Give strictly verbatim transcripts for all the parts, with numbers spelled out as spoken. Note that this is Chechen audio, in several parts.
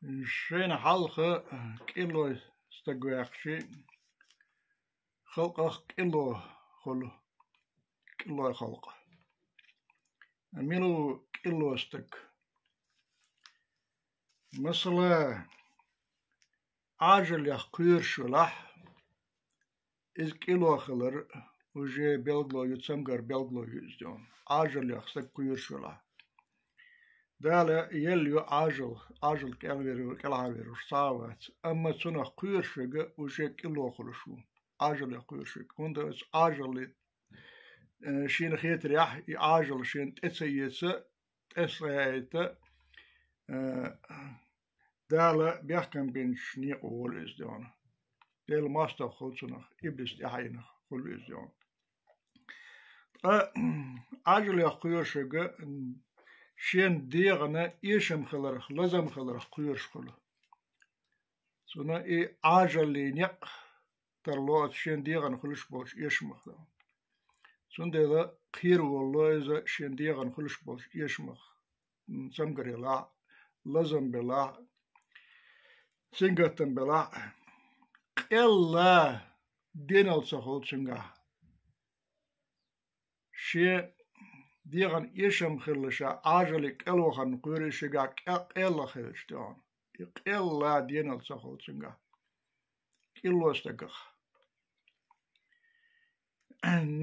Шайна хьалха кӀиллой стаг ваьккхача, халкъах кӀилло хуьлу, кӀиллой халкъ. Мила ву кӀилло стаг? Масала, Ӏажаллех кхоьруш велахь, иза кӀилло хилар уже белгало ю, цамгар белгало ю иза, дуьйна. Ӏажаллех стаг кхоьруш велахь. Дала елла ю Ӏажал, Ӏажал кӀелвер ву, кӀелхьарвер ву, цхьа а вац. Амма цунах кхоьруш верг уже кӀилло хуьлуш ву, Ӏажаллех кхоьруш верг. ХӀунда аьлча Ӏажалле, э, шена хетарехь, и Ӏажал шена тӀе ца эца, тӀе ца яйта, э, Дала бехкам бинчу некъа волу иза, дуьйна. Делан мостагӀа хуьлу цунах, иблис тӀаьхьенах хуьлу иза, дуьйна. Ткъа Ӏажаллех кхоьруш верг шен дегӀана эшам хиларх, лазам хиларх кхоьруш хуьлу. Цунна и Ӏажаллин некъ тарло оцу шен дегӀана хуьлуш болчу эшамах, дуьйна. Цундела кхера волало иза шен дегӀана хуьлуш болчу эшамах. Цамгар елахь а, лазам белахь а, сингаттам белахь а, къелла денал ца хуьлу цуьнгахь. Шен дегӀана эшам хилла, ша Ӏажаллин кӀелвахарна кхоьру шегахь къе-, къелла хилча, дуьйна. И къелла денал ца хуьлу цуьнгахь. КӀилло стагах.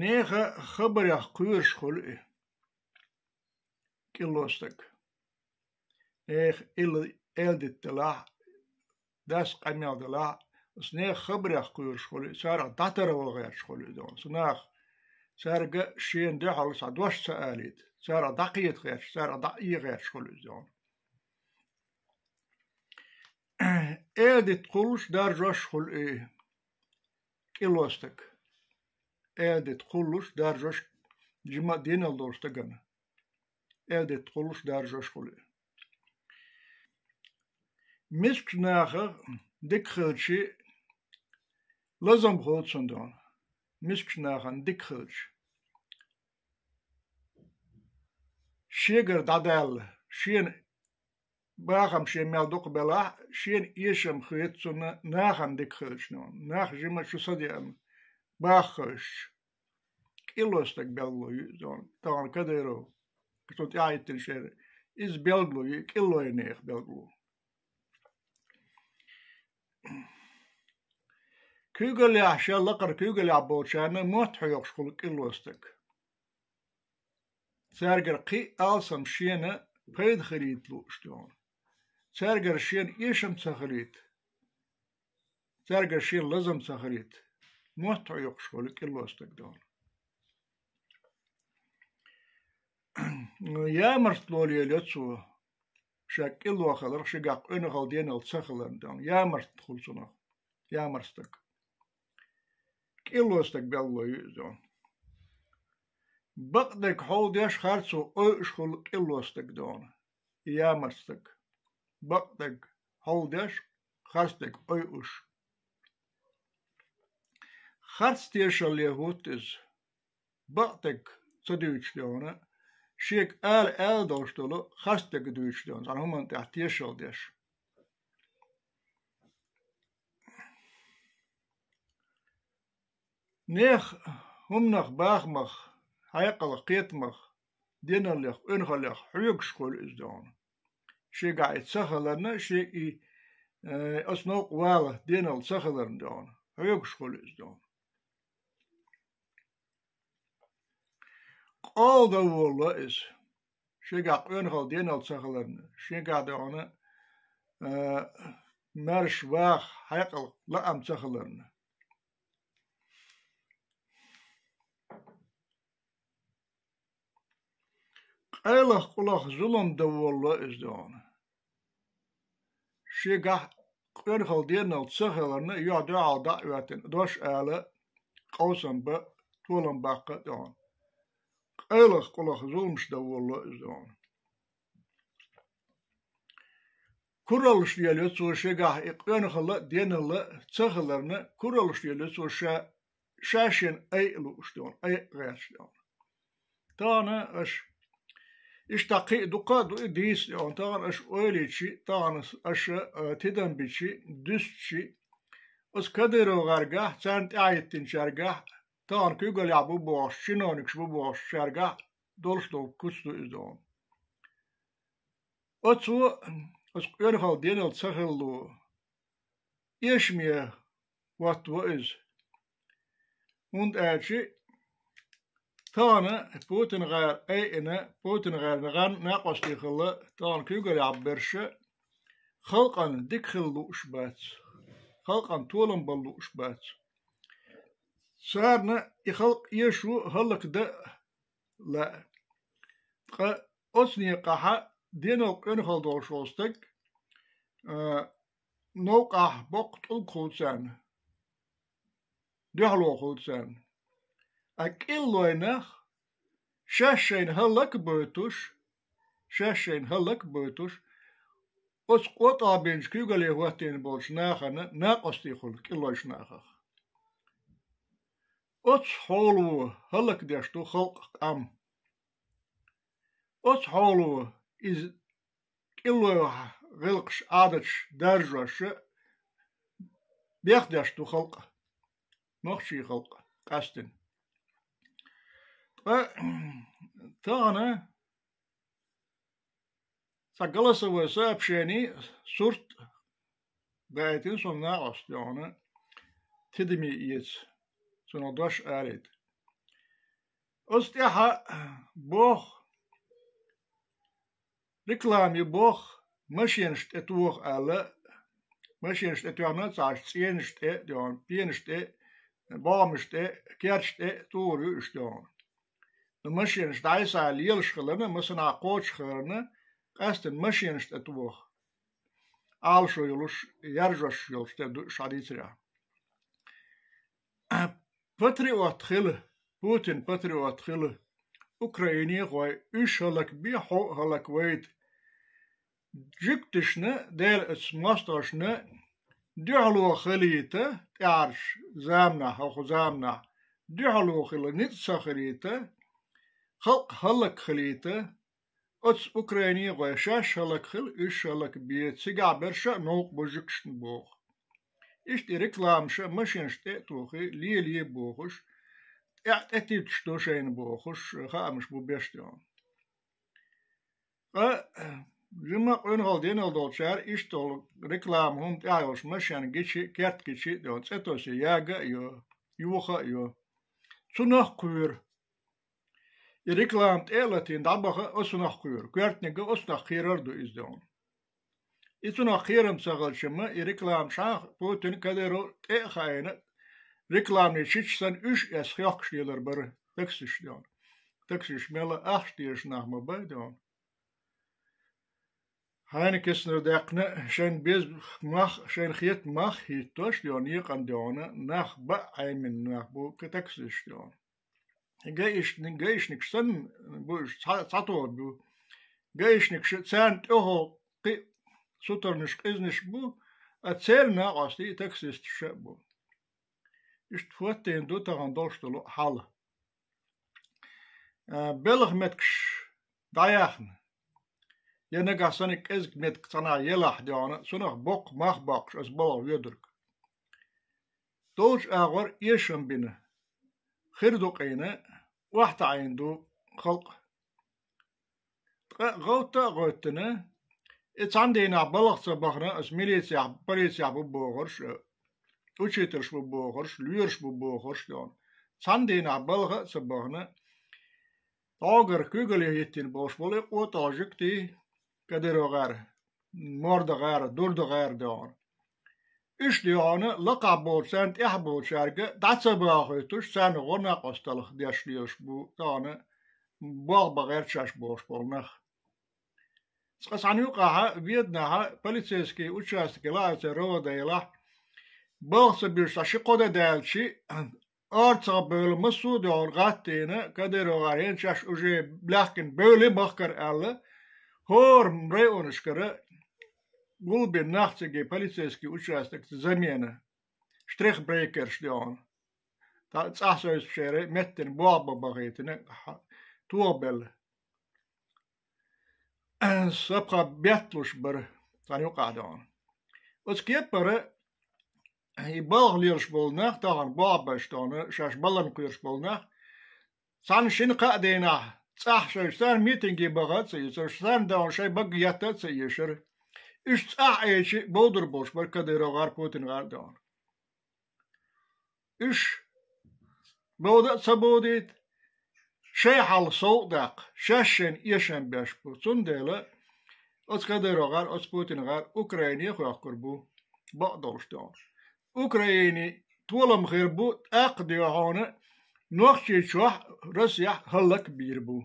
Нехан хабарех кхоьруш хуьлу и. КӀилло стаг. Нехан ил-, эладита делахь, дас къамел делахь, оцу нехан хабарех кхоьруш хуьлу и, царах дӀатарвала гӀерташ хуьлу и, дуьйна. Цу наха, цаьрга шена дуьхьал цхьа дош ца алийта, царах дӀакхета гӀерташ, царах дӀаайха гӀерташ хуьлу и, дуьйна. Эладита кхуллуш, даржош хуьлу и кӀилло стаг. Эладита кхуллуш, даржош, жима а денал долчу стагана. Эладита кхуллуш, даржош хуьлу и. Мискачу нахах дика хилча, лазам хуьлу цунна, дуьйна. Мискачу нахана дика хилча. Шегара дӀадаьлла, шена бахам шен мел дукха белахь а, шена эшам хета цунна нахана дика хилча, дуьйна. Нах жима а шу садеана баха хевшича. КӀилло стаг белгало ю иза, дуьйна. Тахана Кадыров, цунна тӀаьхьахӀиттина шеран, иза белгало ю, кӀиллойн нехан белгало. Куьйгаллехь, шен лакхара куьйгаллехь болчарна мотт хьоькхуш хуьлу кӀилло стаг. Цаьргара кхин а алсам шена пайда хилийта лууш, дуьйна. Цаьргара шена эшам ца хилийта, цаьргара шена лазам ца хилийта, мотт хьоькхуш хуьлу кӀилло стаг, дуьйна. Ямартло лелайо цо, ша кӀилло хиларх, шегахь къонахалла денал ца хиларна, дуьйна. Ямарт хуьлу цунах, ямарт стаг. КӀилло стаг белгало ю иза, дуьйна. Бакъдерг хьовдеш, харцо ойуш хуьлу кӀилло стаг, дуьйна. Ямарт стаг. Бакъдерг хьовдеш, харцдерг ойуш. Харц тешалле хӀутту иза. Бакъдерг ца дуьйцуш, дуьйна, шега ала аьлла долуш долу харцдерг дуьйцуш, дуьйна, цхьана хӀуманна тӀехь тешалла деш. Нехан хӀуманах, бахамах, хьекъалх, кхетамах, деналлех, къонахаллех хьоьгуш хуьлу иза, дуьйна. Шегахь и ца хиларна, шен и, э, оцу новкъа вала денал ца хиларна, дуьйна, хьоьгуш хуьлу иза, дуьйна. Къола дан волало иза. Шегахь къонахалла денал ца хиларна, шегахь, дуьйна, а, маьрша ваха хьекъал, лаам ца хиларна. Къайлаха, къулаха зулам дан волало иза, дуьйна. Шегахь къонахалла денал ца хиларна, юьхь-дуьхьал дӀа а хӀоьттина, дош ала, къовсам бан, толам баккха, дуьйна. Къайлаха, къулаха зуламаш дан волало иза, дуьйна. Кураллаш лелайо цо шегахь и къонахалла а, деналла а ца хиларна, кураллаш лелайо цо ша, ша шена айа лууш, дуьйна, айа гӀерташ, дуьйна. Тахана аша Иштта кхин а дукха а ду и дийца, тӀе он тахана аша ойличи, тахана аша, а, тидам бичи, дуьсчи, оцу Кадыров гӀаргахь, царна тӀаьхьахӀиттинчаьргахь, тахана куьйгаллехь бу бохуш, чиновникаш бу бохуш, цаьргахь долуш долу куц ду иза дона. Оцо, оцу къоьнахалла денал ца хилла, эшаме хӀоттаво иза. ХӀунда аьлча тахана Путин гӀара айина, Путин гӀара гӀан накъостий хилла, тахана куьйгаллехь берш халкъана дика хила лууш бац, халкъана толам бала лууш бац. Царна и халкъ эшо хӀаллакдан лаьа. Ткъа оцу некъахь денал къоьнахалла долуш волу стаг, а, новкъахь боккха тӀулг хуьлу царна, дуьхьало хуьлу царна. А кӀиллой нах, шаьш шайна хӀаллак а бойтуш, шаьш шайна хӀаллак а бойтуш, оцу къотӀалбинчу куьйгалле хӀоттийна болчу нахана накъостий хуьлу кӀиллойчу нахах. Оцу хьоло хӀаллакдеш ду халкъ, къам. Оцу хьоло иза кӀиллой гӀиллакхаш, Ӏадаташ даржош бехдеш ду халкъ, нохчийн халкъ къаьстина. Ткъа тахана цхьа голосовой сообщени, сурт даийтина суна накъост йогӀана, тидаме эца, цунах дош арийта. Оцу тӀаьхьа боху, реклама ю боху, машенаш тӀе тоха аьлла, машенаш тӀе тоьхна ца Ӏаш, цӀенаш тӀе а йогӀана, пенаш тӀе, богӀамаш тӀе, керташ тӀе а тухур ю иштта йогӀана. Ну, машенаш дӀасхьа лелаш хиларна, массанхьа кхочуш хиларна, къаьстина машенаш тӀе тоха. Ӏалашо йолуш, яржош йолуш тӀе ду шадийцарехь. Патриот хила, Путин патриот хила, Украине гӀой, уьш хӀаллакбе, хьо а хӀаллаквайта. Жуьгташна, Делан оцу мостагӀашна дуьхьало хилийта, тӀаьхьарчу заманахь, хӀокху заманахь дуьхьало хила, ницкъ ца хилийта, халкъ хӀаллакхилийта, оцу Украине гӀой шаьш хӀаллакхила, уьш хӀаллакбе, цигахь берш а новкъа бу жуьгташна боху. Иштта и рекламаша машенаш тӀе а тухий, лелае бохуш, тӀе а тӀетуьттуш ду шайна бохуш, хаамаш бу беш тӀехь. Ткъа жимма къоьнахалла денал долчара иштта долу реклама хӀума тӀехь йолуш машен гичи, керт гичи а йо, цӀе тосий яга а йо, йоха а йо. Цунах кхоьру. И реклама тӀе а латийна дӀабаха оцунах кхоьру. Коьртаниг а оцунах кхерар ду иза дона. И цунах кхерам ца хилча-м, и реклама шхьа а Путин, Кадыров тӀе а хаийна, рекламный чича санна уьш эс хехкаш лелар бара таксиш дона. Таксиш мел ахча дезаш нах ма бай дона. Хьайна киснара даьккхина, шайн беза мах, шайна хетта мах хӀиттош а дона, екъан дона, нах баа Ӏемина нах бу, таксиш дона. Гаишни-, гаишникаш санна бу уьш, цхьа, цхьа тоба бу. Гаишникаш царна тӀехула кхин а сутарнаш, къизанаш бу, а церан накъостий таксисташ а бу. Иштта хӀоттийна ду тахана долуш долу хьал. А, белхан меттигаш дӀаяьхна, я нагахь санна кӀезиг меттиг цхьанхьа елахь дона, цунах боккха мах боккхуш аса балха воьдург. Долчу агӀор эшам бина, хир ду къийна, охьатаӀийна ду халкъ. Ткъа гӀовтта а гӀоьттина, и цхьана дийнахь балха ца бахана, аса милицехь, полицехь бу бохурш, учительш бу бохурш, лоьраш бу бохурш дона. Цхьана дийнахь балха а ца бахана, дӀогара куьйгалле хӀиттийна болуш болу и къотӀалла жуьгтий, Кадыров гӀара, Морда гӀара, Дурда гӀара дона. Уьш дона лакхахь болчу, царна тӀехь болчаьрга дӀа ца бахийтуш, царна гӀо накъосталла деш лелаш бу тахана, болх бан гӀерташ болуш болу нах. Цкъа цхьана юкъахь, Веданахь, полицейский участок елахь, оцу РОВД елахь, балха ца буьллуш цхьа ши-кхо де даьлча, орцахь бевлла массо а догӀур гӀаттийна, Кадыров гӀара хӀинца шаьш уже баьхкина бевлла махкара аьлла, хӀора районашкара гулбина нах цига полицейский участокца замена, штрихбрейкерш догӀур. Та цӀахь сойсучеран меттана болх бан бахийтина, хьа-, тохабелла. сапха бетталуш бара цхьана юкъахь дохьана. Оцу кепара и балха лелаш болу нах, тахана бохьабаш дохьана, шаьш баларна кхоьруш болу нах, цхьана шина-кхаа дийнахь цӀахь шайша царна митинге баха а ца езара, шайна дохьана шайн бага етта а ца езара. Уьш цӀахь айча бовдур болуш бара Кадыров-гӀар, Путин-гӀар дохьана. Уьш бовда а ца бовдийта, шайн хьал сов а даккха, шаьш шайна эшам беш бу. Цундела оцу Кадыров-гӀар, оцу Путин-гӀар Украине а хоьхкур бу, бакъдолуш дохьана. Украине толам хир бу, тӀаккха дохьана Нохчийчохь, Россехь хӀаллак а бийр бу.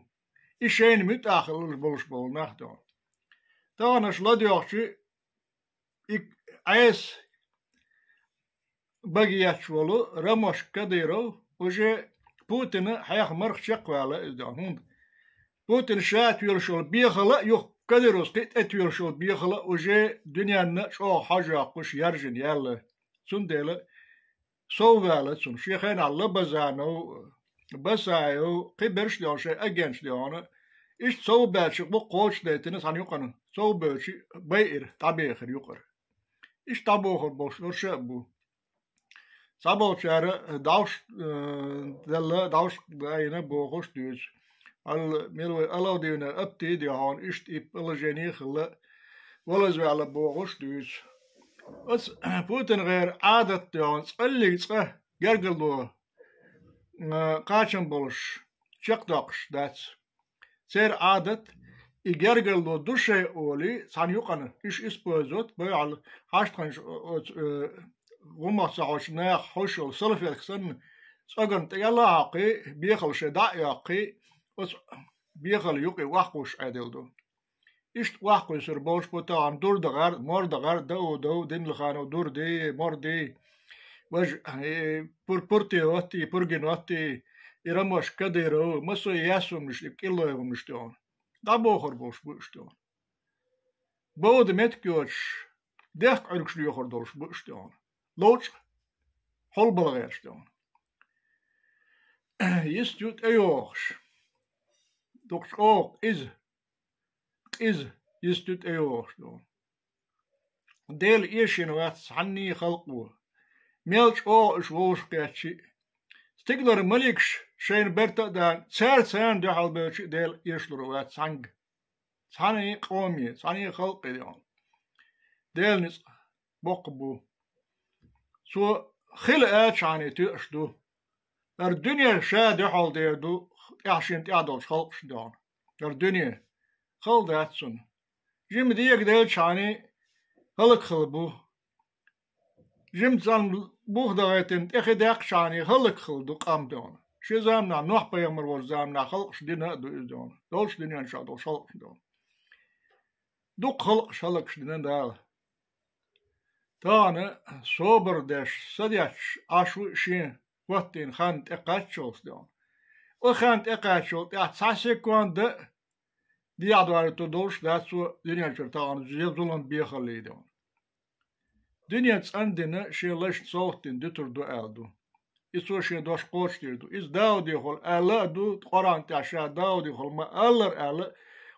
И шайна муьтӀахь хилла болуш болу нах дохьана. Тахана аша ладоьгӀчи и Ӏеса бага етташ волу Рамошка Кадыров уже Путина хьеха марха чекхваьлла иза дохьана. ХӀунда Путина ша тоьлуш йолу бехала а, юха Кадыровс кхин а тӀе тоьлуш йолу бехала а уже дуьненна а чӀогӀа хьожа йоккхуш, яьржина яьлла. Цундела сов ваьлла цунна. Шен хенахь Лабазанов, Басаев, кхин берш а дохьана, шайн агенташ дохьана, иштта сов баьлча, бу кхочушдайтина цхьана юкъана, сов бевлча байира, дӀабехира юкъара. Иштта дӀабохур болуш луьраша а бу. Цхьаболчара дӀовш, э, делла, дӀовш даийна бохуш дуьйцу. Ал-, мила вай Алавдина Апти а дохьана, иштта и положение а хилла, валазваьлла бохуш дуьйцу. Оцу Путин-гӀеран Ӏадат дохьана цкъа а, цкъа гергарло, э, кхачам болуш чекхдоккхуш дац. Церан Ӏадат, и гергарло ду шайн олий, цхьана юкъана уьш использовать, байхьал хьаштханчу оцу, э, гӀумах ца хьочу наха хьуш йолу салфетка санна, цӀоган тӀе а хьокхий, бехала шайн дӀа а йоккхий, оцу бехала юкъе охьакхуссуш Ӏедал ду. Иштта охьакхуьссур болуш бу тахана Дурдагар, Мордагар, Даудов, Динлаханов, Дурди, Морди, важа, э, Пур-, Пуртиноттий, Пургиноттий, и Рамош Кадыров, массо а яьсса хӀуманаш, и кӀиллой хӀуманаш тӀехула. ДӀабохур болуш бу уьш тӀехула. Бовда меттиг йоцуш, дехка Ӏуьргаш лоьхур долуш бу уьш тӀехула. Ловчкъа хьулбала гӀерташ тӀехула. Йист ю тӀейогӀуш. Дукха чӀогӀа къиза, къиза йист ю тӀейогӀуш тӀехула. Дела эшийна вац цхьанний халкъо, мел чӀогӀа уьш вовшахкхетча а. Стигалара маликаш шайна барта а даьлла, цара царна дуьхьал бевлча а Дела эшалур вац цхьаьнга. Цхьанний къоме, цхьанний халкъе дехьа. Делан ницкъ боккха бу. Цо хила аьллачхьана тоьаш ду. ХӀара дуьне ша дуьхьал дер ду, тӀаьхьа шена тӀаьхьа долчу халкъашна дехьа. ХӀара дуьне хала дац цунна. Жима дега делчхьана хӀаллакьхила бу. Жимцан бух дахийтина тӀе хи даьккхачхьана хӀаллакьхила ду къам дехьа. Шен заманахь, Нохь-пайхамар волчу заманахь халкъаш дина а ду иза дехьа. Долчу дуьнен чохь долуш халкъаш дехьа. Дукха халкъаш хӀаллакьхуш дина Дала. Тахана собар деш, са детташ Ӏаш ву шен хӀоттийна хан тӀекхаччалц дехьа. Оцу хан тӀекхаччалц тӀаьхьа цхьа секунда а дехьа дойла тӀедолуш дац цо дуьнен чуьра тахана зен-зулам, бехаллий дехьа. Дуьне цӀандина, шен лайшна совгӀат дина дуьтур ду аьлла ду. И цо шен дош кхочушдийр ду. Иза Даудехула аьлла а ду, Къуръан тӀехь ша Даудехула ма-аллара аьлла,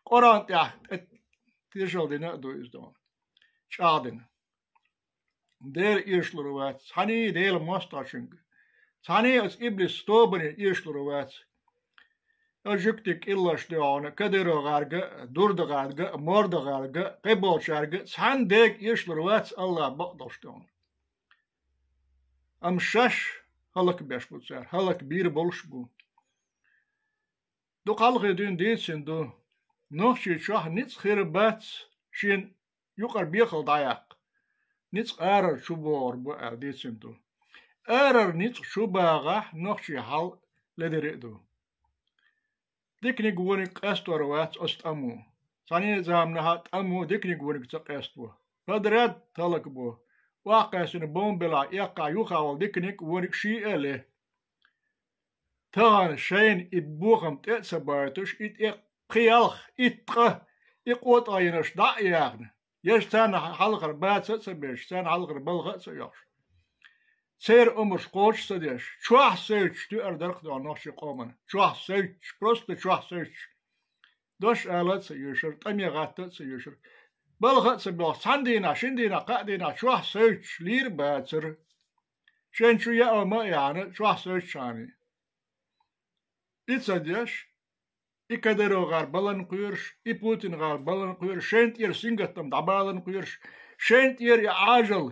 Къуръан тӀехь тӀе-, тешал дина а ду иза дехьа. ЧӀагӀдина. Дела эшалур вац, цхьаний Делан мостагӀчуьнга. Цхьаний оцу иблис тобане эшалур вац. Аса жуьгтиг кӀиллаш дехьа, Кадыров-гӀаьрга а, Дурда-гӀаьрга а, Морда-гӀаьрга а, кхиболчаьрга а, цхьана дега эшалур вац АллахӀ бакъдолуш дехьа. Амма шаьш хӀаллакбеш бу цара, хӀаллакбийр болуш бу. Дукха хьалхе дуьйна дийцина ду, Нохчийчохь ницкъ хир бац шен юкъара бехала дӀаяккха. Ницкъ арара чу богӀур бу аьлла дийцина ду. Арара ницкъ чу багӀахь, нохчийн хьал ледара а ду. Диканиг вониг къестор вац оцу тӀамо. Цхьана заманахь а тӀамо диканиг вониг ца къесто. Подряд хӀаллакбо. Охьакхаьчна бомба белахь, эккхахь юххехь волу диканиг вониг ший а ле. Тахана шайна и бохам тӀе а ца бойтуш, и тӀе кхин ялх, итт ткъа, и къотӀа йинарш дӀа а яхна, еш царна хьалхара баца а ца беш, царна хьалхара балха а ца йохуш, церан омраш кхочуш а ца деш, чохь севцаш туьар дарх дохьа нохчийн къоман. Чохь севцаш, просто чохь севцаш. Дош ала а ца оьшура, тӀаме гӀатта а ца оьшура. Балха а ца боьлхуш, цхьан дийнахь, шин дийнахь, кхаа дийнахь чохь совцуш лийр а бацара. Шен чу яа ма а яьхьна, чохь совцучарна. И ца деш, и Кадыров-гӀар балан кхоьруш, и Путин-гӀар балан кхоьруш, шайна тӀера сингаттам дӀабалан кхоьруш, шайна тӀера и Ӏажал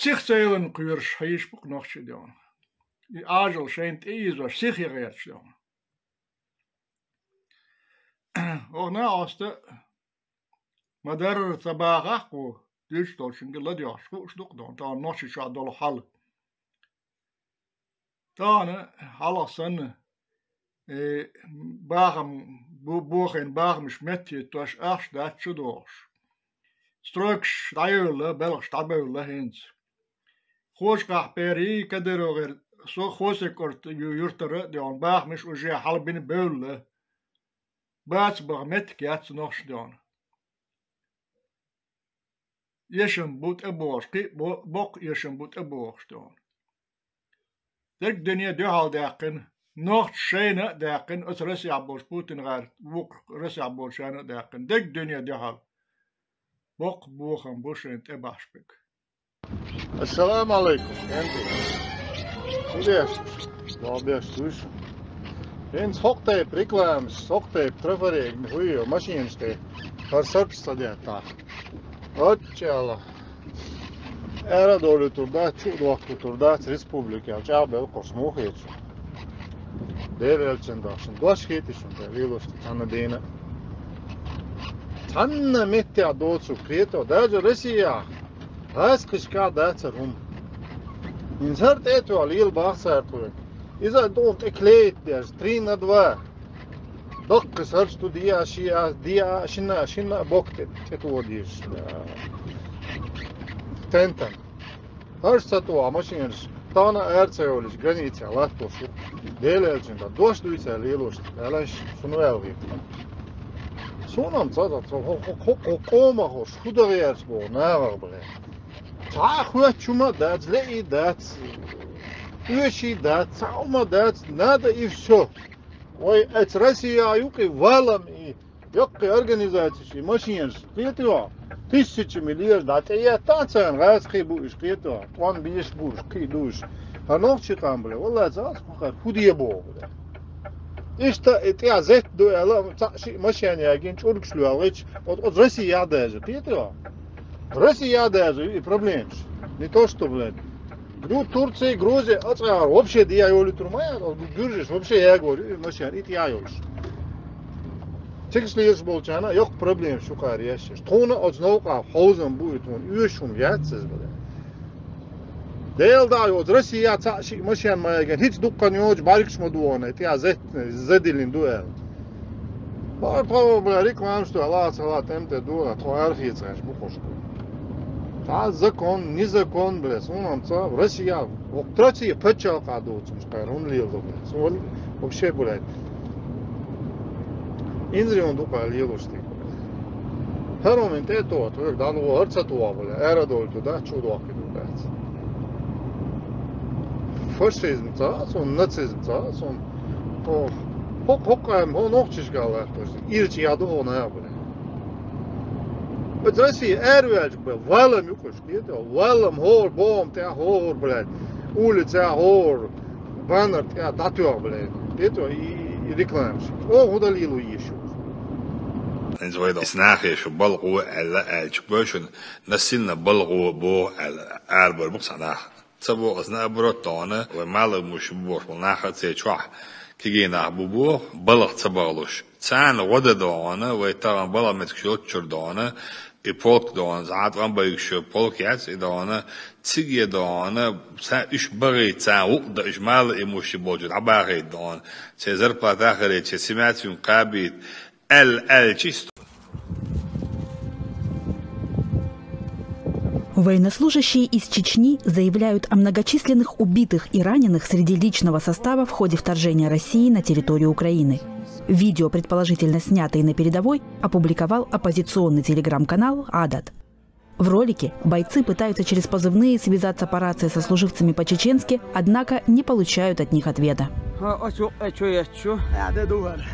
сиха ца ялан кхоьруш, хьийзаш бу-кх нохчий, дий хьуна. И Ӏажал шайна тӀе ийзош, сиха ян гӀерташ, дий хьуна. Оха накъост а ма-дарра ца бахахь-кх, дуьйцуш долчуьнга ладоьгӀуш хууш ду-кх, дий хьуна, тахана Нохчийчохь долу хьал. Тахана хьалха санна, э, бахам, бу-, бохийна бахамаш меттахӀиттош, ахча дац чудогӀуш. Стройкаш дӀайевлла, белхаш дӀабевлла хӀинца. Хошкахь-Пхьарий, Кадыров-гӀар, со-, Хасавюрт ю-, юьртара а, дий хьуна, бахамаш уже хьалабина бевлла. Бац баха меттиг яц нохчашна, дий хьуна. Эшам бу тӀебогӀуш, кхин а бо-, боккха эшам бу тӀебогӀуш, дий хьуна. Дерриг дуьне дуьхьал даьккхина, нохчаша шайна а даьккхина, оцу Россехь болчу Путин-гӀар вукху Россехь болчарна а даьккхина. Дерриг дуьне дуьхьал. Боккха бохам бу шайна тӀебахьаш берг. Ассаламу алейкум, кӀентий. ХӀун деш? Бал беш дуьш. ХӀинца хӀокху тайпа рекламаш, хӀокху тайпа трафарей, хӀун ю, машинаш тӀе хӀара сарпас ца деттахь. Аччала. Ара а довлуьйтур дац, чу а дохкуьйтур дац, республика аьлла чӀагӀбелла кхуьш муха хеташ. Дела аьллачун дахьаш, дош хеташ шуна тӀе лелош цхьанна дийна. Цхьанна меттехь доцург кхетахь, даже Россияхь, гӀазкхашкахь дацара хӀума. ХӀинца хӀара тӀе а тоьхна, лела бахара цара тхоьга. Иза а дуьхьал тӀе клеить деш, три на два. Доккха сарч ду, диа, шиа, диа, шина, шина боккха тӀе, тӀе тоха дезаш. Тентан. ХӀорш ца тоха машинаш. Тахана ара ца йолуш, границехь латтош ю. Дела аьллачун дахьаш, дош дуьйцу аьлла лелош, аьлла шуна ваьлла вийта. Суна-м ца, ца, хӀо-, хӀо-, хӀо-, хӀо-, къомах хӀорш, хӀун дан гӀерташ боху, нахах бахье. Цхьа а хоьттуш хӀума а дац, леий дац, оьший дац, цхьа а хӀума а дац, надо и всё. Вай, оцу Россияхь юкъа валам и, йоккхий организацеш и машинаш, кхетий хьо? Тысячами леш дӀа тӀееттахь царна, гӀазкхий бу уьш, кхетий хьо? ТӀом беш бу уьш, кхин а ду уьш. ХӀара нохчийн къам, бля, валлай, ца хӀара хӀун де боху, бля. Иштта и тӀехь зетта ду аьлла, цхьаъ шиъ машен ягийна, чӀургаш лоьлхуьйтуш, оцу, оцу Россияхь даьжна, кхетий хьо? Россияхь даьжна ю и проблемаш. Не то что, блядь, Гру-, Турция, Грузия, ацкъа вообще дӀа йолуьйтур ма яц, оцу гуьржаша вообще ягор ю и машен, и тӀе йолуш. Цига лелаш болчарна а йоккха проблемаш ю кхара еш. Тхуна оцу новкъахь хьовзам бу и тхуна, оьшуш хӀума яц иза, бля. Дела дӀа а йоцу Россияхь цхьаъ шиъ машен ма ягийна, хӀинца дуккха йоцуш бӀаьргаш ма ду хьуна, и тӀехь зет-, зедиллина ду аьлла. Бара тхо, бля, рекламаш ду, ала ца ла, тӀем тӀе ду, тхо арахецахьаш бу кхушку. Цхьа закон, незакон, бля, суна-м ца, Россия, вокху Россия пачхьалкхахь доцург кхара хӀунда леладо, бля? Суна вообще, блядь, инзаре хӀума ду кхара лелош дерг. ХӀара хӀуманна тӀе а тоха, тхоьга дӀа а ло, хӀара ца тоха, бля, ара а довлуьйтур дац, чу а дохкуьйтур дац. Фашизм ца а суна, нацизм ца а суна. Хьо, хьо, хьо къам, хьо нохчашка латтош, ирча яду хьо наха, бля. Оцу Россия араваьлча, бля, валам ю кхуьш, кхетий хьо? Валам, хӀора бохам тӀехь, хӀора, блядь, улицехь, хӀора баннер тӀехь дӀатоьхна, блядь. Кхетий хьо, и, и рекламаш. Оха хӀун дан лело еза шу? ХӀинца вай дан, иза нахе шу балха гӀо аьлла аьлча, вай шуна насильно балха гӀо боху аьлла, арабар бу-кх цхьа нах. Ца боху аса, наоборот, дона, вай мала муш бу бохуш болу нах а церан чохь кегий нах бу боху, балха ца бахалуш. Царна гӀо дан дона, вай тахана балха меттигаш йоцучуьра дона, и полк дона, зӀе тӀом байгаш йолу полк яц и дона, цига дона, ца-, уьш бахийта, царна гӀуллакх дан, уьш мала и муш болчу дӀабахийта дона, церан зарплата а хилийта, церан семьяцуьнга кхабийта, аьлла аьлча. Военнослужащие из Чечни заявляют о многочисленных убитых и раненых среди личного состава в ходе вторжения России на территорию Украины. Видео, предположительно снятое на передовой, опубликовал оппозиционный телеграм-канал «Адат». В ролике бойцы пытаются через позывные связаться по рации со служивцами по-чеченски, однако не получают от них ответа. А, а чё, а чё я чё? Я дойду, ладно.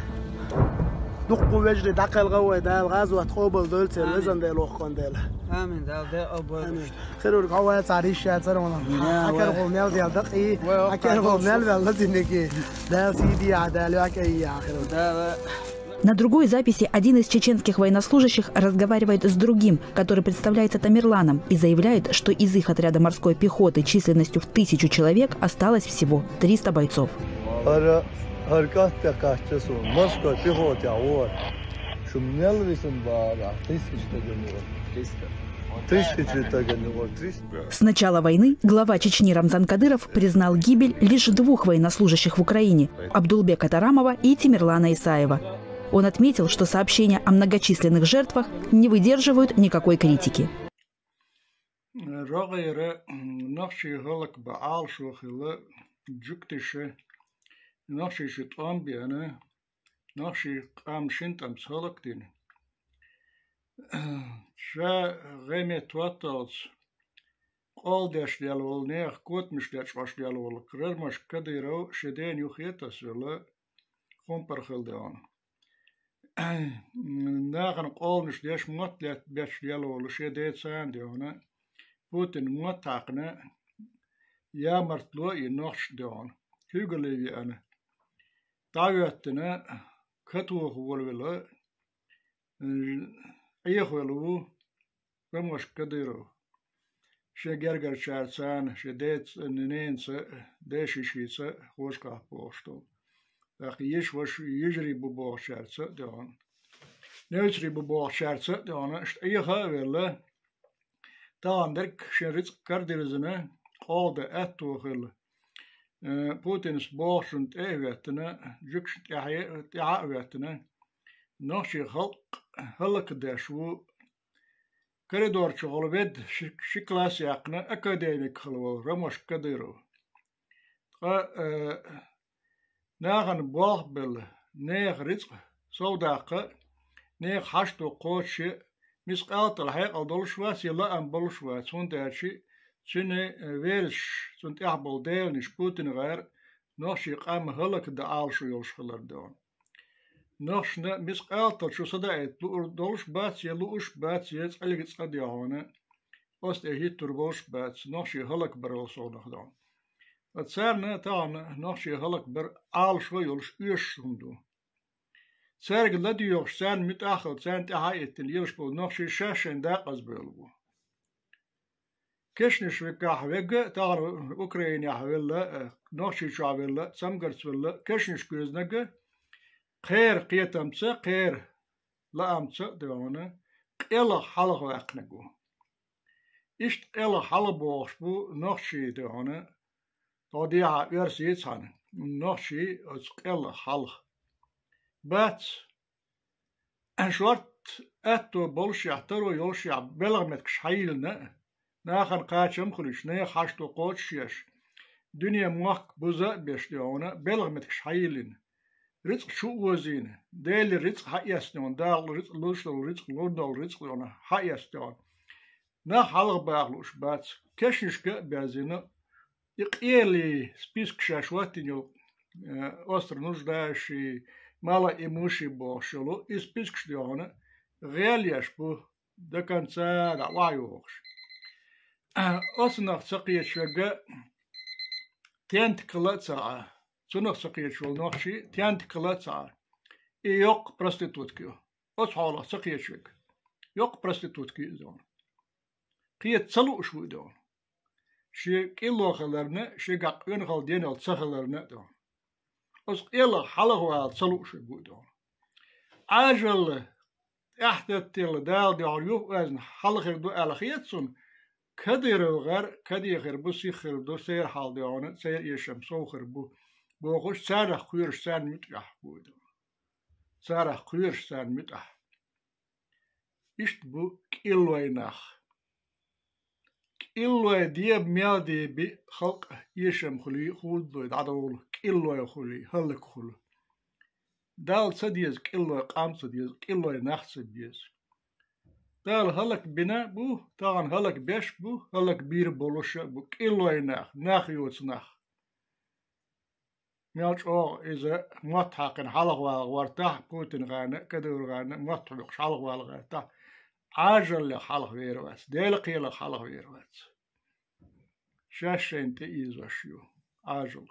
Дуккха вежарий дӀакхелха вай, Дала гӀазот къобал дойла церан, везан Дела, воккхан Дела. Амин, Дала де обойташ. Амин. Хирург, хьо вацахьара йиш яцара валла. Хьа карахула мел дела дакъий, хьа карахула мел вела лазинники. Дала сий дийхьа, Дала йоккха йийхьа, хирург. Дала. На другой записи один из чеченских военнослужащих разговаривает с другим, который представляется Тамерланом, и заявляет, что из их отряда морской пехоты численностью в тысячу человек осталось всего триста бойцов. ХӀара, хӀара кӀант тӀа кхаьчча суна, морской пехотехь вара. Шу мел висина бара, тысяча стагана вара. Тысяча стагана вара, триста. С начала войны глава Чечни Рамзан Кадыров признал гибель лишь двух военнослужащих в Украине: Абдулбека Тарамова и Тамерлана Исаева. Он отметил, что сообщения о многочисленных жертвах не выдерживают никакой критики. РогӀера нохчий хӀалакбан Ӏалашо хилла жуьгташа, нохчий шу тӀом беана, нохчий къам шин тӀамца хӀалакдина. Ша гӀеметтахӀотталц къола деш лелла волу, нехан котамаш дечкъош лелла волу Рамошка Кадыров шен дена юххе а тасавелла, хӀума паргӀатвелла де хьуна. Нахана къоланаш деш, мотт летта беш лелла волу шен децан де хьуна, Путина мотт хьаькхна, ямартло а йина нохчашна де хьуна, куьйгалла веана, дӀахӀоьттина, катоха волавелла, Ӏехавелла ву Рамошка Кадыров. Шен гергарчаьрца, шен деца, ненаца, дешишица хьожа кхаьчна бохуш долу. ТӀаккха йиша-ваша, йижарий бу бохучаьрца а де хьуна, невцарий бу бохучаьрца а де хьуна, иштта Ӏеха а велла, тахана дерг шен рицкъ карадирзина, къола дан аьтто хилла, э, Путинас бохучунна тӀе а хӀоьттина, жуьгташна тӀаьхье-, тӀаьхьа а хӀоьттина, нохчий халкъ хӀаллакдеш ву, коридор чухула ведда, ши, ши класс яьккхина, академик хилла волу Рамошка Кадыров. Ткъа, э, нахана болх а белла, нехан рицкъ совдаккха а, нехан хьашто кхочуш а, мискъалтал хьекъал долуш вац я лаам болуш вац, хӀунда аьлча цуьнан, э, верасаш, цунна тӀехь болу деланаш, Путина гӀар нохчий къам хӀаллакдан Ӏалашо йолуш хилар де хьуна. Нохчашна мискъалтал чу са даийта луур долуш бац, я лууш бац, я цкъа лига цкъа де хьуна, оцу тӀе хӀиттур болуш бац, нохчий хӀаллакбар волу совнах де хьуна. Ткъа царна тахана нохчий хӀаллакбар Ӏалашо йолуш оьшуш хӀума ду. Цаьрга ладоьгӀуш, царна муьтӀахь а хилла, царна тӀаьхьа а хӀиттина лелаш болу нохчий шаьш шайн декъазбевлла бу. Кешнашкахь верг а, тахана Украинехь велла а, Нохчийчохь велла а, цамгарца велла а, кешнашка везнарг а, кхеран кхетамца, кхеран лаамца а де хьуна, къелах хьалха ваьккхинарг ву. Иштта къелах хьалха бохуш бу нохчий де хьуна, тхо дехьа оьрсий цхьаьна, нохчий оцу къелах хьалха. Бац, шорта аьтто болушехь, таро йолушехь, белхан меттигаш хьайиллина а, нахана кхачам а хуьлуш, нехан хьашто кхочуш а еш, дуьненан мохк буза а беш де хьуна, белхан меттигаш хьайиллина, рицкъ чу а озийна, Делера рицкъ хьаэцна де хьуна, Дала рицкъ луш долу рицкъ, лур долу рицкъ де хьуна хьаэцна де хьуна. Нах хьалха баха лууш бац, кешнашка а баьззина, и къелий список шаьш хӀоттийна йолу, э, остро нуждающий, малоимущий бохуш йолу, и спискаш де хьуна гӀел еш бу, до конца дӀа охьайохуш. Оцунах ца кхеташ верг а тентакла а ца Ӏа, цунах ца кхеташ волу нохчий тентакла а ца Ӏа, и йоккха проститутка ю. Оцу хьолах ца кхеташ верг йоккха проститутка ю иза де хьуна. Кхета ца лууш ву и де хьуна. Шен кӀилло хиларна, шегахь къонахалла денал ца хиларна а де хьуна. Оцу къелах хьалха вала ца лууш верг ву и де хьуна. Ӏажалла, тӀаьхьатетталла Дала де хьуна юхаоьзна хьалха хир ду аьлла хета цунна, Кадыров гӀар каде хир бу, сиха хир ду, церан хьал де хьуна, церан эшам сов хир бу бохуш, царах кхоьруш, царна муьтӀахь ву и де хьуна. Царах кхоьруш, царна муьтӀахь. Иштта бу кӀиллой нах. КӀиллой деба мел дийби халкъ эшам хуьлий, худалой дӀадовла, кӀиллой хуьлий, хӀаллакхуьлу. Далла ца деза кӀиллой къам, ца деза кӀиллой нах, ца беза. Дала хӀаллакбина бу, тахана хӀаллакбеш бу, хӀаллакбийр болуш а бу кӀиллой нах, нах йоцу нах. Мел чӀоагӀа иза мотт хьаькхина хьалхавала гӀертахь, Путин гӀана, Кадыров гӀана мотт хьаькхина хьалхавала гӀертахь, Ӏажаллех хьалхавер вац, Делан кхелах хьалхавер вац. Шаьш шайна тӀеийзош ю Ӏажал.